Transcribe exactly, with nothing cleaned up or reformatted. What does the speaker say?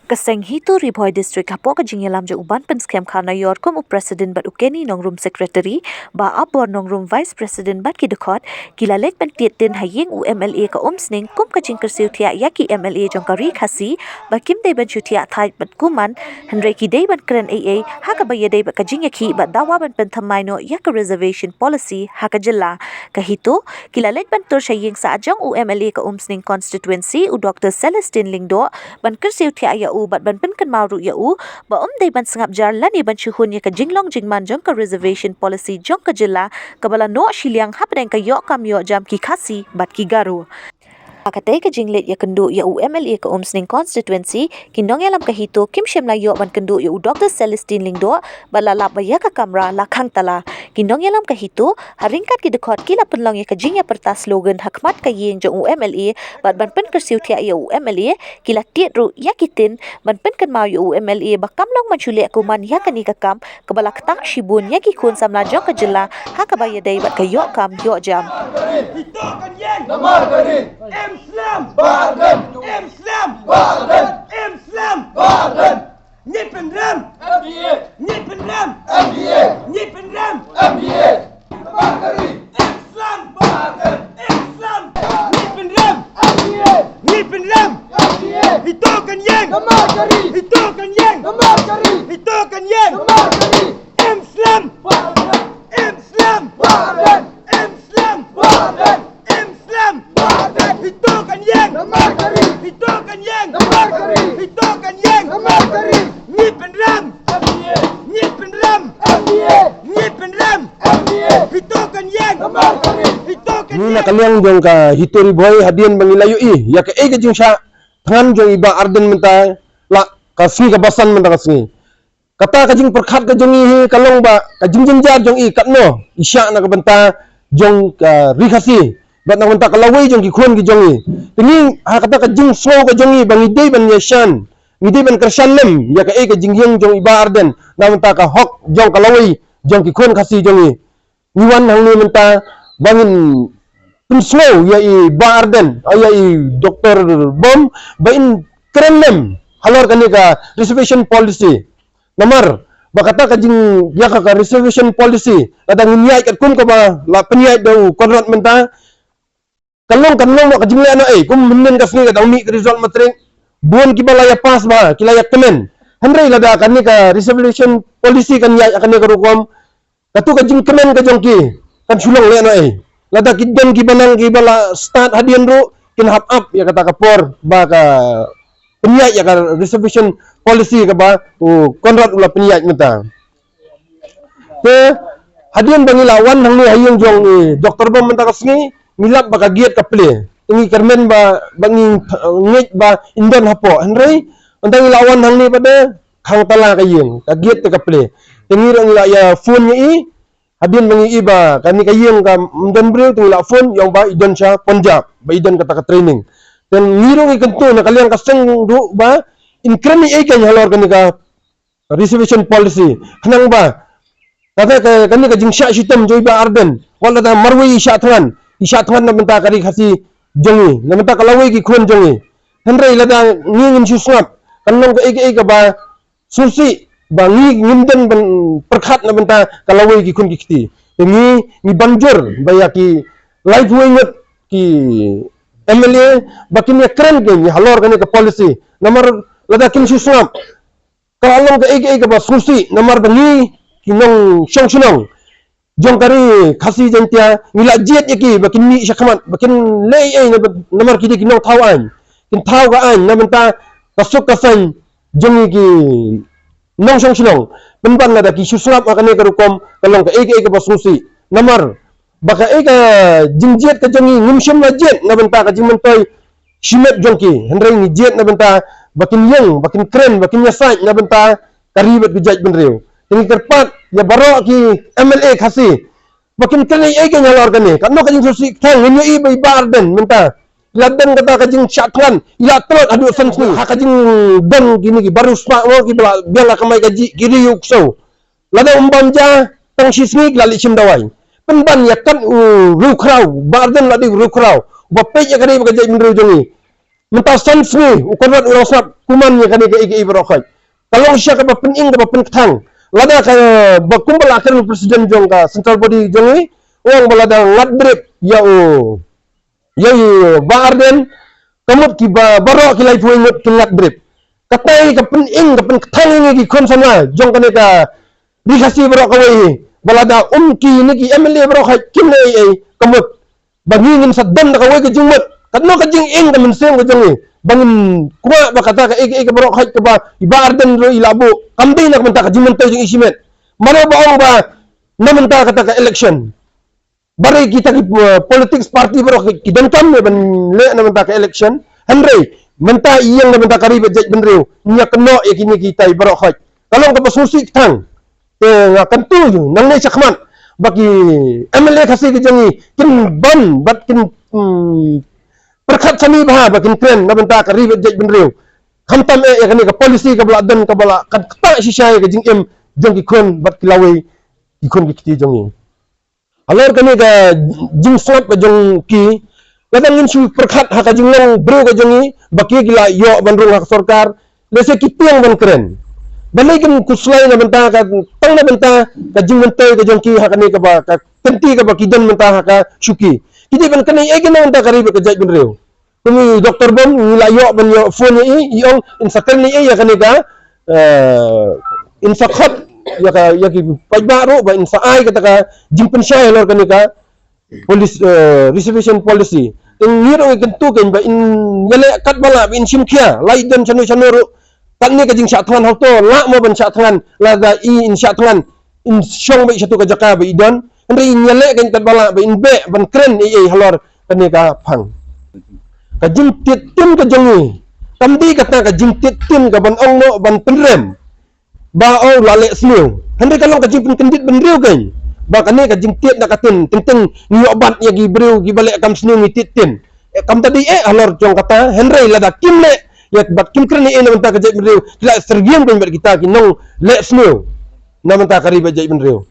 Ka seng HITO Ri Bhoi District hapoh ka jingïalam jong u Ban Pynskhem Kharnaior kum u President bad u Kenny Nongrum Secretary, Bah Abor Nongrum Vice President bad ki dkhot, ki la leit ban tied tin ha ïing u MLA ka Umsning kum ka jingkyrsiew thiah ïa ki MLA jong ka Ri Khasi ba kim dei ban shu thiah thait bad kuman, hynrei ki dei ban kren ei ei ha kaba ïadei bad ka jingïakhih bad dawa ban pynthymmai noh ïa ka reservation policy ha ka jylla. Ka HITO ki la leit ban tur sha ïing sah jong u MLA ka Umsning Constituency, u Doctor Celestine Lyngdoh, ban kyrsiew thiah ïa u bad ban pynkynmaw ruh ïa u ba um dei ban sngap jar lane ban shu hun ïa ka jinglong jingman jong ka reservation policy jong ka jylla kaba la noh shiliang hapdeng ka ïoh kam ïoh jam ki Khasi bad ki Garo. Ha katei ka jingleit ïakynduh ïa u MLA ka Umsning Constituency, ki nongïalam ka HITO kim shym la ïoh ban kynduh ïa u Doctor Celestine Lyngdoh bad la lap ba ïa ka kamra la khang tala. Ki nongïalam ka HITO ha ryngkat ki dkhot ki la pynlong ïa ka jingïapyrta slogan ha khmat ka ïing jong u MLA bad ban pynkyrsiew thiah ïa u MLA, ki la tied ruh ïa ki tin ban pynkynmaw ïa u MLA ba kam long ban shu leh kuman ïa kane ka kam kaba la ktah shibun ïa ki khun samla jong ka jylla ha kaba ïadei bad ka ïoh kam ïoh jam. Hi to kan ïeng. Namar ka ri. Em slem. Bah Ardent. Em slem. Bah Ardent. Em slem. Bah Ardent. Ngi pynrem. MDA. Ngi pynrem. MDA. Ngi pynrem. MDA. Namar ka ri. Em slem. Bah Ardent. Em slem. Ngi pynrem. MDA. Ngi pynrem. MDA. Hi to kan ïeng. Namar ka ri. Hi to kan ïeng. Namar ka ri. Hi to kan ïeng. Namar ka ri. Em slem. Bah Ardent. Em slem. Bah Ardent. Em slem. Bah Ardent. Em slem. Bah Ardent. Hi to kan ïeng. Namar ka ri. Hi to kan ïeng. Namar ka ri. Hi to kan ïeng. Namar ka ri. Ngi pynrem. MDA. Ngi pynrem. MDA. Ngi pynrem. MDA. Hi to kan ïeng. Namar ka ri. Hi to kan ïeng. Ngi na ka liang jong ka HITO Ri Bhoi hadien ba ngi la ïohi ïa kaei ka jingshah thngan jong i Bah Ardent mynta la ka sngi kaba san mynta ka sngi. Kata ka jingpyrkhat ka jong i hi ka long ba ka jingjynjar jong i katno i shah na ka bynta jong ka Ri Khasi bad na ka bynta ka lawei jong ki khun ki jong i. Te ngi ha kata ka jingsngew ka jong i ba ngi dei ban ïashan, ngi dei ban kyrshan lem ïa kaei ka jingïeng jong i Bah Ardent na ka bynta ka hok jong ka lawei jong ki khun Khasi jong i. Ngi wan hangne mynta ba ngin pynsngew ïa i Bah Ardent, ïa i Doctor Bom, ba in kren lem halor kane ka reservation policy. Namar ba kata ka jing ïa ka, ka reservation policy, lada ngin ïaid katkum kaba la pynïaid da u Conrad mynta, ka long, kan long ka jingleh noh ei, kum mynnin ka sngi ka dang mih ka result matric, bun kiba la ïa pass bha, ki la ïa kmen. Hynrei lada kane ka reservation policy kan ïaid kane ka rukom, katu ka jingkmen ka jong ki kan shu long leh noh ei. Lada ki don kiba nang kiba la start hadien ruh, kin hap ap ïa kata ka por ba ka pynïaid ïa ka reservation policy kaba u Conrad u la pynïaid mynta. Te hadien ba ngi la wan hangne ha ïing jong i Doctor Bom mynta ka sngi, ngi lap ba ka gate ka plie. Te ngi kyrmen ba, ba ngi ngeit ba in don hapoh. Hynrei mynta ngi la wan hangne pat de khang tala ka ïing, ka gate te ka plie. Te ngi ruh ngi la ïa phone ïa i, hadien ba ngi i ba kane ka ïing kam don briew, te ngi la phone ïa u ba i don sha Punjab ba i don kata ka training. Te ngi ruh ngi kyntu na ka liang ka seng ruh ba in kren ei ei kein halor kane ka reservation policy. Khnang ba kata ka, kane ka jingshah shitom jong i Bah Ardent, wat lada marwei i shah thngan, i shah thngan na bynta ka Ri Khasi jong i, na bynta ka lawei ki khun jong i. Hynrei lada ngi ngin shu sngap, kan long kaei kaei kaba sngewsih ba ngi ngim don ban pyrkhat na bynta ka lawei ki khun ki kti. Te ngi, ngi ban jur ba ïa ki laiphew ngut ki MLA ba kin ïa kren kein halor kane ka policy. Namar lada kin shu sngap, ka la long kaei kaei kaba sngewsih, namar ba ngi ki nongshong shnong jong ka Ri Khasi Jaiñtia ngi la jied ïa ki ba kin mih shakhmat, ba kin leh ei ei, namar ki dei ki nongthaw aiñ, kin thaw ka aiñ na bynta ka suk ka saiñ jong ngi ki nongshong shnong. Pynban lada ki shu sngap ha kane ka rukom, ka long kaei kaei kaba sngewsih. Namar ba kaei ka jingjied ka jong ngi ngim shym la jied na bynta ka jingmyntoi shimet jong ki, hynrei ngi jied na bynta ba kin ïeng, ba kin kren, ba kin ïasaid na bynta ka ri bad ka jaitbynriew. Te ngi kyrpad ïa baroh ki MLA Khasi ba kin kren ei ei kein halor kane. Katno ka jingsngewsih kthang, ngin ïohi ba i Bah Ardent mynta i la don kata ka jingshah thngan, i la tlot haduh san sngi ha ka jingdon kine ki bariewspah mo kiba la biang ha ka mai ka jih, ki riew ksew. Lada um bam ja tang shi sngi ki la leit shim dawai. pynban ïa kat u riewkhraw, Bah Ardent la dei u riewkhraw ba peit ïa ka ri bad ka jaitbynriew jong ngi. Mynta san sngi u Conrad u la sngap kumne ïa kane kaei kaei baroh khoit. Ka long shisha kaba pynim kaba pynkthang. Lada ka ba kumba la kren u president jong ka central body jong ngi, u ong ba lada ngat brip ïa u, ïa u Bah Ardent, ka mut ki ba baroh ki laiphew ngut ki ngat brip. Katai ka pynim ka pynkthang ïa ngi ki khun samla jong kane ka ri Khasi baroh kawei hi. Ba lada um kine ki M L A baroh khoit kim leh ei ei, ka mut ba ngi ngin sa don da kawei ka jingmut, katno ka jingim ka mynsiem ka jong ngi, ba ngin kwah ba kata kaei kaei ka baroh khoit kaba i Bah Ardent ruh i la buh, kam dei na ka bynta ka jingmyntoi jong i shimet. Mano ba ong ba na bynta kata ka election. Balei kita ki, uh, politics party baroh ki, ki donkam ne ban leh na bynta ka election. Hynrei mynta ïeng na bynta ka ri bad jaitbynriew, ngi ïa kynnoh ïa kine kitai baroh khoit. Ka long kaba sngewsih tang. Te nga kyntu nangne shakhmat ba ki M L A Khasi ki jong ngi kin ban bad kin, hmm, pyrkhat shane bha ba kin kren na bynta ka ri bad jaitbynriew. Khamtam eh ïa kane ka policy kaba la don kaba la kan ktah shisha ïa ka jingim jong ki khun bad ki lawei, ki khun ki kti jong ngi. Halor kane ka jingsngap ka jong ki, lada ngin shu pyrkhat ha ka jinglong briew ka jong ngi, ba ki ki la ïoh ban rung ha ka sorkar, lehse ki tieng ban kren. Balei kin khuslai na bynta ka, tang na bynta ka jingmyntoi ka jong ki ha kane kaba ka kynti kaba ki don mynta ha ka shuki. Ki dei ban kren ei ei na bynta ka ri bad ka jaitbynriew. Kum i Doctor Bom, ngi la ïoh ban ïoh phone ïa i, i ong in sa kren ïa i ïa kane ka, eh, in sa khot ïa ka, ïa ki paidbah ruh ba in sa ai kata ka jingpynshai halor kane ka policy, eh, reservation policy. Te ngi ruh ngi kyntu kein ba in ïaleh katba lah ba in shim khia, la i don shano shano ruh. Katne ka jingshah thngan hato lah mo ban shah thngan, lada i in shah thngan in shong beit shato ka jaka ba i don. Hynrei in ïaleh kein katba lah ba in beh ban kren ei ei halor kane ka phang. Ka jingtied tin ka jong ngi kam dei kata ka jingtied tin ka ban ong noh ban pynrem ba u la leh sniew. Hynrei ka long ka jingpynkyndit bynriew kein ba kane ka jingtied na ka tin, teng teng ngi ïoh bat ïa ki briew kiba leh kam sniew ngi tied tin. Eh, kam ta dei eh halor jong kata, hynrei lada kim leh ïa bad kim kren ei ei na bynta ka jaitbynriew, ki la syriem kein bad kita ki nongleh sniew na bynta ka ri bad jaitbynriew.